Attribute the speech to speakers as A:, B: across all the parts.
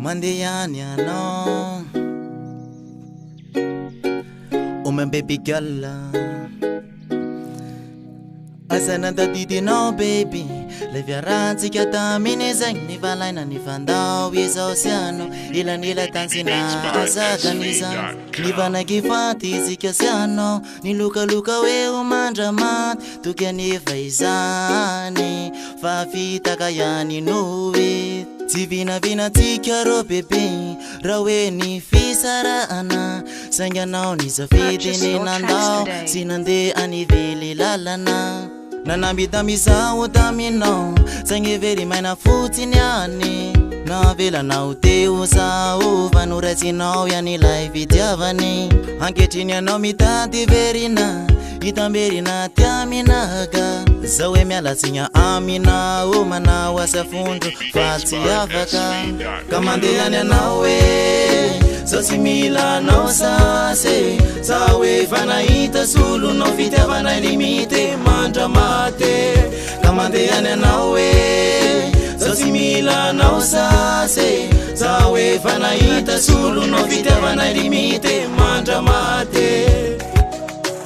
A: Mandeha ihany ianao. Oh my baby girl. Aza nandadidinao baby Lay fiarahantsika taminy zegny Nifalaina nifandao izao sy anao Elanela tany tsy nahazaka izany Nifanaiky faty isika sy anao Nilokaloka hoe ho mandramaty Toky anefa izany Fa fitaka ihany no hita Tsy vinavinantsika rô bebe Raha hoe ny fisarahana Saingy anao nisafidy ny nandao Sy nandeha nivily lalana Nanambitamby izaho taminao Saingy very maina fotsiny ihany Navelanao teo zaho Fa noraisinao ihany ilay fitiavany Ankehitriny ianao mitady verina Hitamberina aty aminaka Zaho hoe miala tsiny aminao Manao asa fondro fa tsy afaka Ka mandeha any anao hoe Zaho tsy mila anao sasy Zaho efa nahita solonao Fitiavana illimité mandra-maty Ka mandeha any anao hoe Zaho tsy mila anao sasy Zaho efa nahita solonao Fitiavana illimité mandra-maty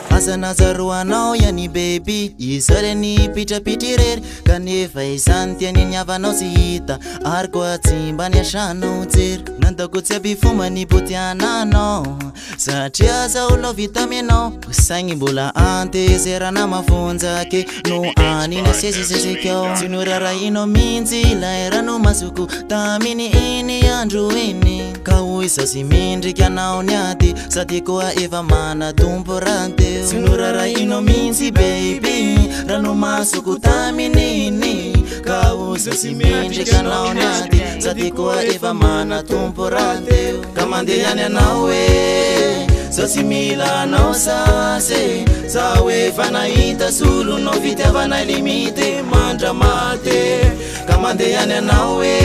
A: Asa nazaroanao ihany baby Izao le nipitrapitra irery Kanefa izany tiany ny havanao tsy hita Ary koa tsy mba niasanao jery Nandako tsy ampifomba ny potiananao Satria zaho love taminao Saingy mbola antezerana mafonja ke No anina sesisesika ao Tsy norarahinao mihitsy ilay ranomasoko Taminy iny andro iny Ka hoy zaho tsy mendrika anao niady Sady koa efa manatompo rahateo Tsy norarahinao mihitsy baby Ranomasoko tamin'iny Ka hoy zaho tsy mendrika anao niady Sady koa efa manatompo rahateo Ka mandeha ihany anao hoe Zaho tsy mila anao sasy Zaho efa nahita solonao Fitiavana illimité mandra-maty Ka mandeha ihany anao hoe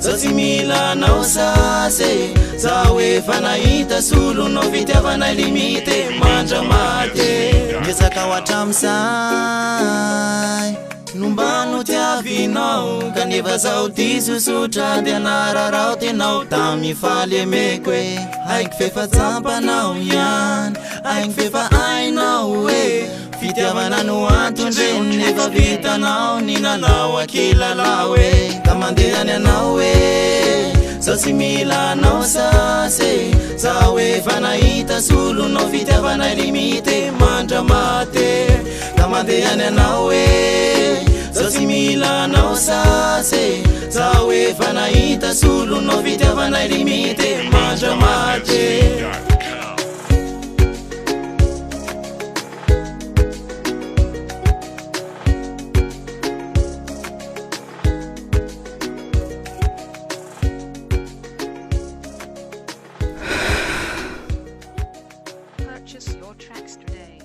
A: Zaho tsy mila anao sasy Zaho efa nahita solonao Fitiavana illimité mandra-maty Niezaka ho hatramin'izay No mba notiavinao Kanefa zaho diso sotra Dia nararaotinao Tamin'ny fahalemeko e Haiko f'efa tsapanao ihany Haiko f'efa hainao hoe Fitiavana no anton-dreny Nefa vitanao ny nanao ankilalao e Ka mandeha any anao hoe Zaho tsy mila anao sasy Zaho efa nahita solonao Fitiavana illimité mandra-maty Ka mandeha any anao hoe Zaho tsy mila anao sasy Zaho efa nahita solonao Fitiavana illimité mandra-maty
B: Purchase your tracks today.